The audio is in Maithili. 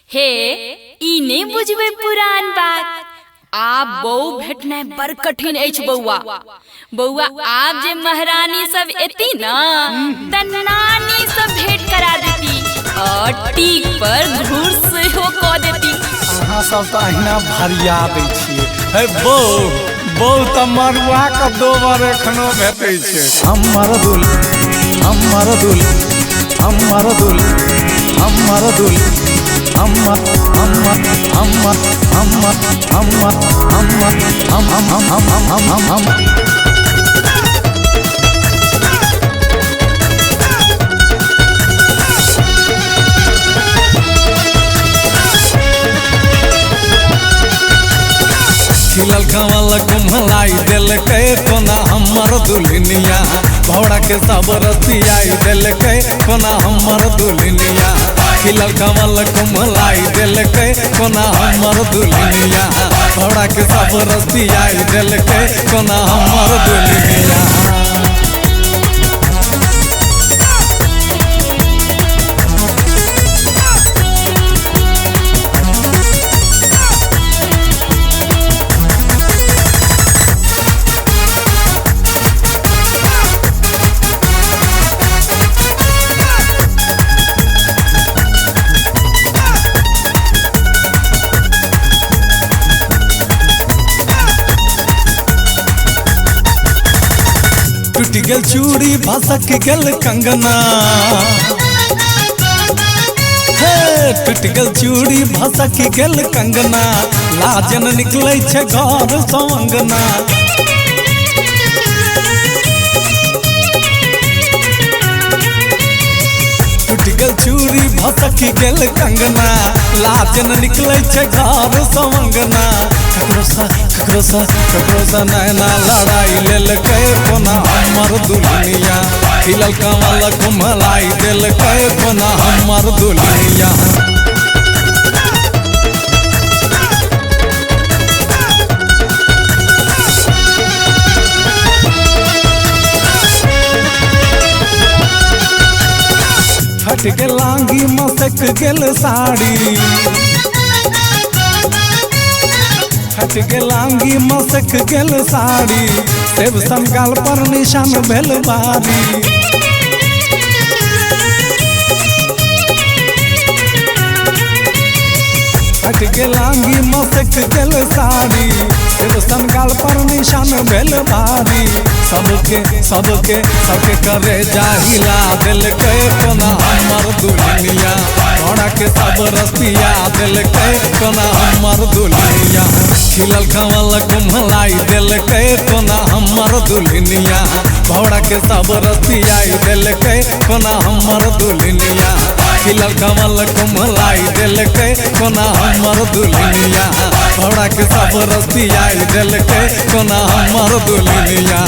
हे ई नहि बुझबै पुरान बात। आब बहू भेटनाइ बड़ कठिन अछि बौआ। बौआ आब जे महारानी सब एती न त नानी सब भेंट करा देती और टीक पर घूर सेहो कऽ देती। अहाँ सब तऽ अहिना भरिया दै छियै। हे बौ बौ तऽ मरुआ के दोबर एखनो भेटै छै। हमर दुल हमर दुल हमर दुल हमर दुल हमर हमर हमर हमर हमर हमर हम हम हम हम हम हम हम हम। खिलल कमल कुम्हलाई देलकै कोना हमर दुल्हनिया, भौरा के सब रसियाई देलकै कोना हमर दुल्हनिया। खिलल कमल कुम्हलाई देलकै कोना हमर दुल्हनिया, भौरा के सब रसियाई देलकै कोना हमर दुल्हनिया। टूट गेल चूड़ी भसक गेल कंगना, हे टूट गेल चूड़ी भसक गेल कंगना, लाजन निकलै छै घर सँ अंगना। टूट गेल चूड़ी भसक गेल कंगना, लाजन निकलै छै घर सँ अंगना। ककरो सा ककरो सा ककरो सा नैना लड़ाई लेलकै कोना हमर दुल्हनिया, खिलल कमल कुम्हलाई देलकै कोना हमर दुल्हनिया। फट गेल लांगी मसक गेल साड़ी, फट गेल आंगी मसक गेल साड़ी, सेब सन गाल पर निशान भेल बारी। फट गेल आंगी मसक गेल साड़ी, सेब सन गाल पर निशान भेल बारी। सबके सबके सबके करे जाहिला देलकै कोना हमर दुल्हनिया, घोड़ा के सब रसिया देलकै कोना हमर दुल्हनिया। खिलल कमल कुम्हलाई देलकै कोना हमर दुल्हनिया, भौरा के सब रसियाई देलकै कोना हमर दुल्हनिया। खिलल कमल कुम्हलाई देलकै कोना हमर दुल्हनिया, भौरा के सब रसियाई देलकै कोना हमर दुल्हनिया।